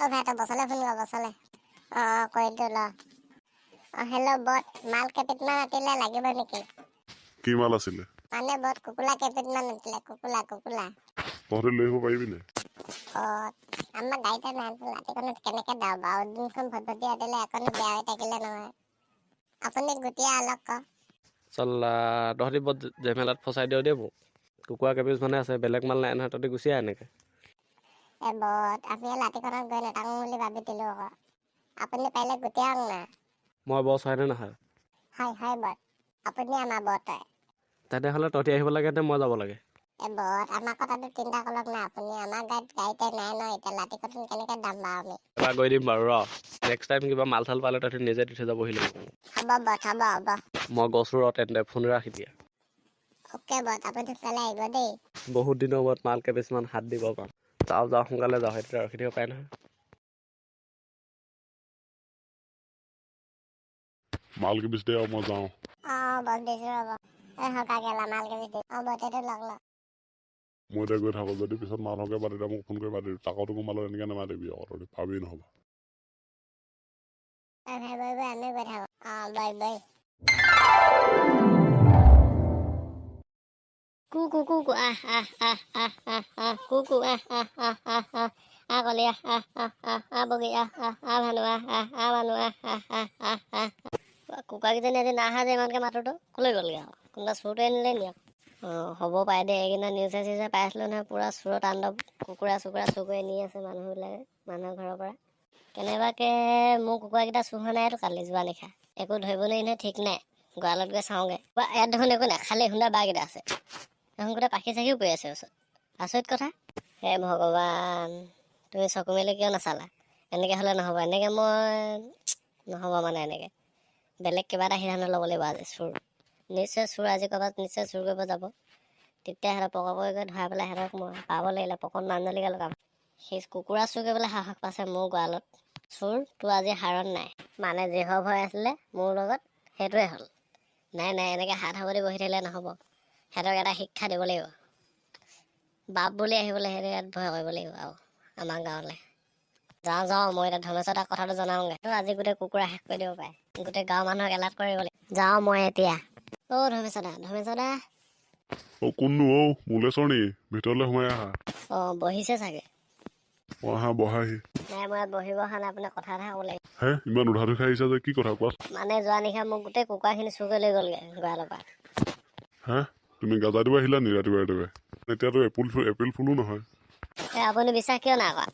অ' ভাই, তই বছলৈ ফোন কৰ, বছলৈ। অঁ অঁ, কৰি দিওঁ ল। অঁ হেল্ল' বট, মাল কেইপিটমান আতিলে, লাগিব নেকি? কি মাল আছিলে? মানে বট, কুকুৰা কেইপিটমান আছিলে, কুকুৰা কুকুৰা। তহঁতি লৈ আহিব পাৰিবি নাই? অঁ, আমাৰ গাড়ীতে নাই, ৰাতিখনত কেনেকৈ যাওঁ বাৰু? যোনখন ভটভটি আছিলে এখনো বেয়া হৈ থাকিলে নহয়। আপুনি গুটিয়া অলপ ক। চাল্লা, তহঁতি বৰ জেমেলাত ফচাই দিয় দেই মোক। কুকুৰা কেইপিচ মানে আছে, বেলেগ মাল নাই নহয়, তহঁতি গুচি আহ এনেকৈ। এই বট, আমি ৰাতিখনত গৈ নাথাকোঁ বুলি ভাবি দিলোঁ আকৌ। আপুনি পাৰিলে গুটিয়াওক না। মই বছ হয়নে নহয়? হয় হয় বট, আপুনি আমাৰ বট হয়। তেনেহ'লে তহঁতি আহিব লাগে নে মই যাব লাগে? এই বট, আমাৰ কথাটো চিন্তা কৰক না আপুনি। আমাৰ গাড়ীত গাড়ীতে নাই ন এতিয়া, লাঠিখনত কেনেকৈ যাম বাৰু আমি? এবাৰ গৈ দিম বাৰু, ৰ। নেক্সট টাইম কিবা মাল চাল পালে তহঁতি নিজে দি থৈ যাবহি লাগিব। হ'ব বট, হ'ব হ'ব। মই গৈছোঁ ৰ, তেন্তে ফোন ৰাখ এতিয়া। অ'কে বট, আপুনি সোনকালে আহিব দেই। বহুত দিনৰ মূৰত মাল কেইপিচমান হাত দিব পাম। যাওঁ যাওঁ, সোনকালে যাওঁ, সেইটো ৰখি থাকিব পাৰে নহয়। মাল কেইপিচ দে আৰু মই যাওঁ। অঁ বছ, দিছোঁ ৰ'ব। এই সকা গেলা, মাল কেইপিচ দি। অঁ বট, এইটো লগ ল। মই এতিয়া গৈ থাকোঁ, যদি পিছত মাল সৰহকৈ পাওঁ তেতিয়া মোক ফোন কৰি মাতিবি। তাকতো মালত এনেকৈ নামাতিবি আকৌ, তহঁতি পাবি নহ'বা। এই ভাই, বৈ বৈ, আমিও গৈ থাকোঁ। অঁ বৈ বৈ। কু কু কু কু, আহ আহ আহ আহ আহ আহ, কু কু, আহ আহ আহ আহ আহ আহ, কলি আহ আহ আহ আহ আহ, বগী আহ আহ আহ, ভানু আহ আহ আহ, মানুহ আহ আহ আহ আহ আহ। কুকুৰাকেইজনী আজি নাহা যে ইমানকৈ মাতোতো, ক'লৈ গ'লগৈ আৰু? কোনোবা চোৰটোৱে নিলে নি আকৌ? অঁ হ'ব পাৰে দেই। এইকেইদিনা নিউজে চিউজে পাই আছিলোঁ নহয়, পূৰা চোৰৰ তাণ্ডৱ, কুকুৰা চুকুৰা চুৰ কৰি নি আছে মানুহবিলাকে মানুহৰ ঘৰৰ পৰা। কেনেবাকৈ মোৰ কুকুৰাকেইটা চুৰ হোৱা নাইতো কালি যোৱা নিশা? একো ধৰিব নোৱাৰি নহয়, ঠিক নাই। গঁৰালত গৈ চাওঁগৈ। ইয়াত দেখোন একো নাই, খালী খুন্দা বাঁহকেইটা আছে এখন, গোটেই পাখি চাখিও পৰি আছে ওচৰত। আচৰিত কথা। হে ভগৱান, তুমি চকু মেলি কিয় নাচালা? এনেকৈ হ'লে নহ'ব, এনেকৈ মই নহ'ব, মানে এনেকৈ বেলেগ কিবা এটা সিদ্ধান্ত ল'ব লাগিব আজি। চোৰ নিশ্চয়, চোৰ আজি ক'ৰবাত নিশ্চয় চুৰ কৰিব যাব। তেতিয়া সিহঁতক পকৰি গৈ ধৰাই পেলাই সিহঁতক মই পাব লাগিলে পকত মান জলকীয়া লগাম। সেই কুকুৰা চুৰ কৰিবলৈ সাহস পাইছে মোৰ গঁৰালত। চোৰ তোৰ আজি হাৰণ নাই। মানে যিহৰ ভয় আছিলে মোৰ লগত সেইটোৱে হ'ল। নাই নাই, এনেকৈ হাত সাৱটি বহি থাকিলে নহ'ব, সিহঁতক এটা শিক্ষা দিব লাগিব। বাপ বুলি আহিবলৈ সিহঁতে ইয়াত ভয় কৰিব লাগিব আৰু আমাৰ গাঁৱলৈ। যাওঁ যাওঁ, মই এতিয়া ধনেশ্বৰ তাক কথাটো জনাওঁগৈ। আজি গোটেই কুকুৰা শেষ কৰি দিব পাৰে, গোটেই গাঁৱৰ মানুহক এলাৰ্ট কৰিব লাগিব। যাওঁ মই এতিয়া। অ' ধৰ্মেশ্বৰ দা, ধৰ্মেশ্বৰ দা। অ' কোননো অ'? মূলেশ্বৰ নেকি? ভিতৰলৈ সোমাই আহা। অঁ, বহিছে চাগে। অ' আহা, বহাহি। নাই, মই ইয়াত বহিব অহা নাই, আপোনাক কথা এটা ক'ব লাগিব। হে, ইমান উধাধু খাই আহিছা যে, কি কথা কোৱা? মানে যোৱা নিশা মোক গোটেই কুকুৰাখিনি চুৰ কৰি লৈ গ'লগৈ গঁৰালৰ পৰা। হে, তুমি গাজা দিব আহিলা নি ৰাতিপুৱাই ৰাতিপুৱাই? এতিয়াতো এপ্ৰিল ফুলো নহয়। এই আপুনি বিশ্বাস কিয় নাই কৰা?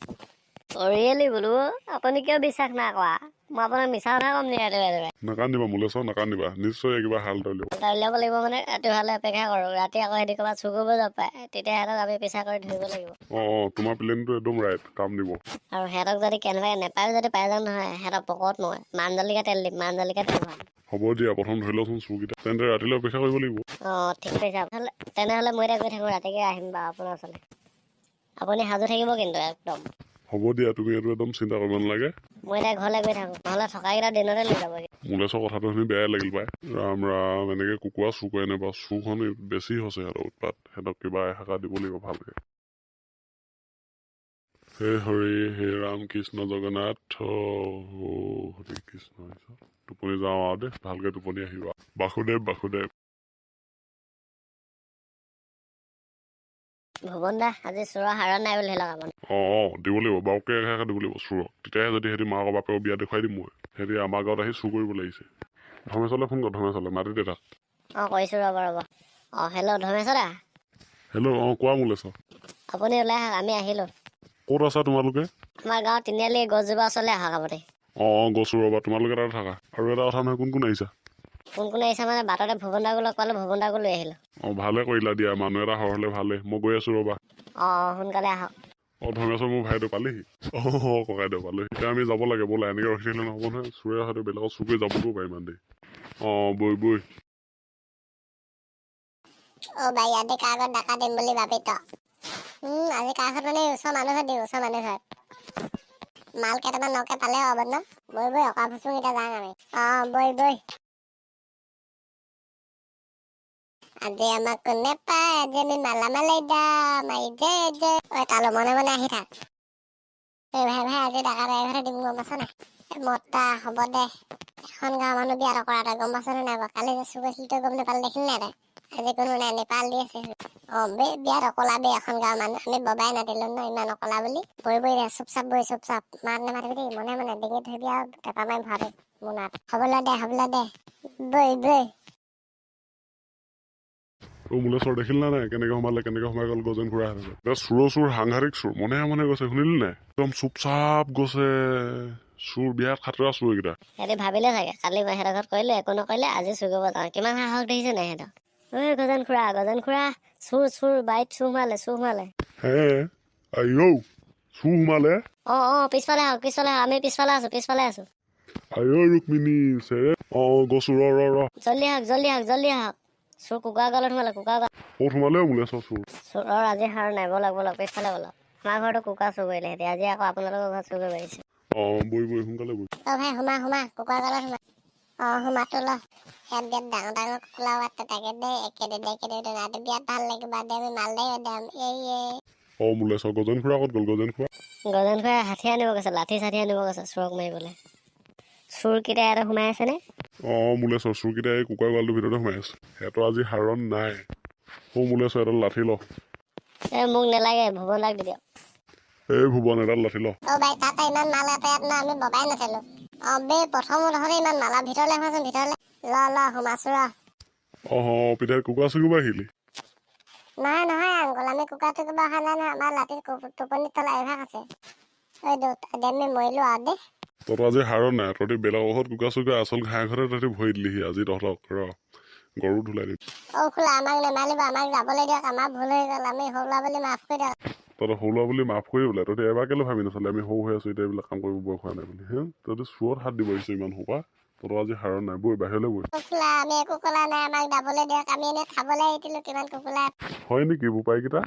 অৰিয়েলি বোলো, আপুনি কিয় বিশ্বাস নাই কৰা? মই আপোনাক মিছা কথা ক'ম নি ৰাতিপুৱাই ৰাতিপুৱাই? নাকান্দিবা মূলেশ্বৰ, নাকান্দিবা। নিশ্চয় কিবা হাল এটা উলিয়াব। এটা উলিয়াব লাগিব, মানে ৰাতিপুৱালৈ অপেক্ষা কৰোঁ। ৰাতি আকৌ সিহঁতি ক'ৰবাত চুৰ কৰিব যাব পাৰে, তেতিয়া সিহঁতক আমি পিছা কৰি ধৰিব লাগিব। অঁ অঁ, তোমাৰ প্লেনটো একদম ৰাইট, কাম দিব। আৰু সিহঁতক যদি কেনেবাকৈ নেপায়ো, যদি পাই যাওঁ নহয়, সিহঁতক পকত মই মান জলকীয়া তেল দিম, মান জলকীয়া তেল ভৰাম। হ'ব দিয়া, প্ৰথম ধৰি লওঁচোন চোৰকেইটা। তেন্তে ৰাতিলৈ অপেক্ষা কৰিব লাগিব। অঁ, ঠিক কৈছে। তেনেহ'লে মই এতিয়া গৈ থাকোঁ, ৰাতিকে আহিম বাৰু আপোনাৰ ওচৰলৈ। আপুনি সাজু থাকিব কিন্তু একদম। হ'ব দিয়া, তুমি এইটো একদম চিন্তা কৰিব নালাগে। মই এতিয়া ঘৰলৈ গৈ থাকোঁ, নহ'লে থকাকেইটা দিনতে লৈ যাবগৈ। মূলেশ্বৰ, কথাটো শুনি বেয়াই লাগিল পাই। ৰাম ৰাম, এনেকৈ কুকুৰা চুৰ কৰে নে বাৰু? চুৰখন বেছি হৈছে সিহঁতৰ উৎপাত। সিহঁতক কিবা এসেকা দিব লাগিব ভালকৈ। হে হৰি, হে ৰাম, কৃষ্ণ জগন্নাথ, হৰি কৃষ্ণ। টোপনি যাওঁ আৰু দেই, ভালকৈ টোপনি আহিবা। বাসুদেৱ বাসুদেৱ। ভুৱন দা, আজি চোৰৰ হাৰণ নাই বুলি ধৰি লওক আপুনি। অঁ অঁ, দিব লাগিব, বাৰুকে এসেকা দিব লাগিব চোৰক। তেতিয়াহে যদি সিহঁতি মাকৰ বাপেকৰ বিয়া দেখুৱাই দিম মই। সিহঁতি আমাৰ গাঁৱত আহি চুৰ কৰিব লাগিছে। ধৰ্মেশ্বৰলৈ ফোন কৰ, ধৰ্মেশ্বৰলৈ মাতি দে তাক। অঁ, কৰিছোঁ, ৰ'ব ৰ'ব। অঁ হেল্ল' ধৰ্মেশ্বৰ দা। হেল্ল', অঁ কোৱা মূলেশ্বৰ। আপুনি ওলাই আহক, আমি আহিলোঁ। ক'ত আছা তোমালোকে? আমাৰ গাঁৱৰ তিনিআলি গছজোপা ওচৰলৈ আহক আপুনি। অঁ অঁ, গৈছোঁ ৰ'বা, তোমালোকে তাতে থাকা। আৰু এটা কথা নহয়, কোন কোন আহিছা? কোন কোন আহিছা মানে বাটতে ভুৱন দাকো লগ পালোঁ, ভুৱন দাকো লৈ আহিলোঁ। অঁ, ভালে কৰিলা দিয়া, মানুহ এটা সৰহ হ'লে ভালেই। মই গৈ আছোঁ ৰ'বা। অঁ, সোনকালে আহক। অঁ ধৰ্মেশ্বৰ, মোৰ ভাইটো পালেহি। অঁ ককাইদেউ, পালোহি। এতিয়া আমি যাব লাগে, ব'লা। এনেকৈ ৰখি থাকিলে নহ'ব নহয়, চোৰে হয়তো বেলেগত চুৰ কৰি যাবগৈও পাৰে ইমান দেৰি। অঁ বৈ বৈ। অ' বাই, আজি কাৰ ঘৰত ডাকা দিম বুলি ভাবিছ? আজি কাৰ ঘৰত মানে ওচৰ মানুহ ঘৰত দিম, ওচৰ মানুহ ঘৰত। মাল কেইটামান নকে পালে হ'ব ন? বৈ বৈ, অকা ফুচুং, এতিয়া যাওঁ আমি। অঁ বৈ বৈ। আজি আমাক কোনে পায়? আজি আমি মালামাল যাম। জয় জয়। ঐ তালো, মনে মনে আহি থাক। এই ভাই ভাই, আজি ডাকা ড্ৰাইভাৰে দিম, গম পাইছ নাই? মতা হ'ব দে। এখন গাঁৱৰ মানুহ বিয়া নকৰা, তই গম পাইছ নে নাই বাৰু? কালি যে চুৰ কৰিছিলি, তই গম নাপালি, দেখিলি নাই তই? আজি কোনো নাই, নেপাল দি আছে। অ বে, বিয়াত অকলা বে এখন গাঁৱৰ মানুহ, আমি ববাই নাদিলো ন ইমান অকলা বুলি। বহি বহি দে, চুপ চাপ বহি, চুপ চাপ, মাত নামাতিবি দেই, মনে মনে ডিঙিত ধৰিবি আৰু টেপা মাৰি ভৰাবি মোনাত। হ'বলৈ দে, হ'বলৈ দে, বৈ বৈ। অ' মোলেশ্বৰ, দেখিল নাই কেনেকে সোমালে, কেনেকে সোমাই গ'ল গজেন খুৰা? এতিয়া চোৰৰ চোৰ, সাংঘাতিক চোৰ, মনে মনে গৈছে, শুনিলি নাই? একদম চুপ চাপ গৈছে চোৰ, বিৰাট খাতৰা চোৰ এইকেইটা। সিহঁতি ভাবিলে চাগে, কালি মই সিহঁতৰ ঘৰত কৰিলো, একো নকৰিলে, আজি চুৰ কৰিব যাওঁ। কিমান সাহস দেখিছে নাই সিহঁতক? ঐ গজেন খুৰা, গজেন খুৰা, চোৰ চোৰ, বাৰীত চোৰ সোমালে, চোৰ সোমালে। হে আইঔ, চোৰ সোমালে? অ অ, পিছফালে আহক, পিছফালে আহক, আমি পিছফালে আছো, পিছফালে আছো। আইঔ ৰুক্মিণী চেৰে, অ গৈছো, ৰ ৰ ৰ। জল্দি আহক, জল্দি আহক, জল্দি আহক, চোৰ কুকুৰা গলত সোমালে, কুকুৰা গল। ক'ত সোমালে অ' মোলেশ্বৰ চোৰ? চোৰৰ আজি সাৰ নাই। ব'লক ব'লক, পিছফালে ব'লক। আমাৰ ঘৰতো কুকুৰা চুৰ কৰিলে সিহঁতি, আজি আকৌ আপোনালোকৰ ঘৰত চুৰ কৰিব আহিছে। অ বৈ বৈ, সোনকালে বৈ। অ ভাই, সোমা সোমা, কুকুৰা গলত সোমা। অ সোমাটো ল। ইয়াত বিয়াত ডাঙৰ ডাঙৰ কুকুৰা তাকে দে, একে দে একে দে, নাটো বিয়াত ভাল লাগিব দে, আমি মাল দে দাম এই এই। অ মোলেশ্বৰ, গজেন খুৰা ক'ত গ'ল? গজেন খুৰা? গজেন খুৰাই হাতী আনিব গৈছে, লাঠি চাঠি আনিব গৈছে চোৰক মাৰিবলৈ। চোৰকেইটা ইয়াতে সোমাই আছেনে? অ মোলেশ্বৰ, চোৰকেইটা এই কুকুৰা গঁৰালটোৰ ভিতৰতে সোমাই আছে। সিহঁতৰ আজি সাৰণ নাই। অ মোলেশ্বৰ, এডাল লাঠি ল। এই মোক নেলাগে, ভুৱন দাক দি দিয়ক। এই ভুৱন, এডাল লাঠি ল। অ বাই, তাতে ইমান মাল এটা ইয়াত ন, আমি ববাই নাথালো। অ বে, প্ৰথম তহঁতে ইমান মালা, ভিতৰলে সোমাচোন, ভিতৰলে। ল ল, সোমাছো ৰ। অ পিঠাই কুকুৰা চুকিব আহিলি? নহয় নহয় আংকুল, আমি কুকুৰা টুকিব অহা নাই নহয়, আমাৰ লাঠিত টোপনিত থলা অভ্যাস আছে। ঐ দেউতা দে, আমি মৰিলো আৰু দে। তহঁতৰ আজি সাৰণ নাই। তহঁতি বেলেগৰ ঘৰত কুকুৰা চুকা, আচল ঘাঁহ ঘৰতে তহঁতি ভৰি দিলিহি। আজি তহঁতক ৰ, গৰু ধুলাই দিম। অ খোলা, আমাক নেমাৰিব, আমাক যাবলৈ দিয়ক, আমাৰ ভুল হৈ গ'ল, আমি সৰু ল'ৰা বুলি মাফ কৰি দিয়ক। তহঁতে সৰু ল'ৰা বুলি মাফ কৰি বোলে? তহঁতি এবাৰ কেলৈ ভাবি নচলে, আমি সৰু হৈ আছো, এতিয়া এইবিলাক কাম কৰিব বয়স হোৱা নাই বুলি? হে, তহঁতি চোৰত হাত দিব আহিছ ইমান সোপা। তহঁতৰ আজি সাৰণ নাই, বৈ বাহিৰলৈ বৈ। অ খোলা, আমি একো ক'লা নাই, আমাক যাবলৈ দিয়ক, আমি এনেই খাবলৈ আহিছিলো কিমান কুকুৰা। হয় নেকি বোপাইকেইটা?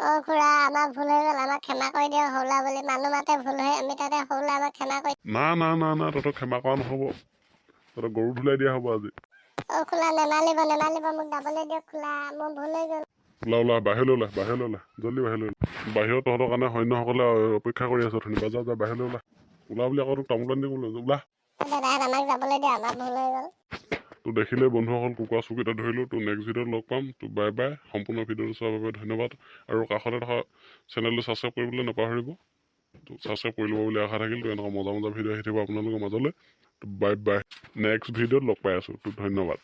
অ খুৰা, আমাৰ ভুল হৈ গ'ল, আমাক ক্ষমা কৰি দিয়ক, সৰু ল'ৰা বুলি মানুহ মাতে ভুল হৈ, আমি তাতে সৰু ল'ৰা, আমাক ক্ষমা কৰি। না না না না, তহঁতক ক্ষমা কৰা নহ'ব, তহঁতক গৰু ধুলাই দিয়া হ'ব আজি। অ খোলা, নেমাৰিব নেমাৰিব, মোক যাবলৈ দিয়ক খোলা, মোৰ ভুল হৈ গ'ল। ওলা ওলা, বাহিৰলৈ ওলা, বাহিৰলৈ ওলা, জল্দি বাহিৰলৈ ওলা। বাহিৰত তহঁতৰ কাৰণে সৈন্যসকলে অপেক্ষা কৰি আছে। ধন্যবাদ, যা যা, বাহিৰলৈ ওলা। ওলা বুলি আকৌ তোক তামোল পাণ দিব, ওলা। দাদাহঁত, আমাক যাবলৈ দিয়ক, আমাৰ ভুল হৈ গ'ল। তো দেখিলে বন্ধুসকল, কুকুৰা চুৰকেইটা ধৰিলোঁ। তো নেক্সট ভিডিঅ'ত লগ পাম। তো বাই বাই। সম্পূৰ্ণ ভিডিঅ'টো চোৱাৰ বাবে ধন্যবাদ আৰু কাষতে থকা চেনেলটো ছাবস্ক্ৰাইব কৰিবলৈ নাপাহৰিব। তো ছাবস্ক্ৰাইব কৰি ল'ব বুলি আশা থাকিল। তো এনেকুৱা মজা মজা ভিডিঅ' আহি থাকিব আপোনালোকৰ মাজলৈ। তো বাই বাই, নেক্সট ভিডিঅ'ত লগ পাই আছোঁ। তো ধন্যবাদ।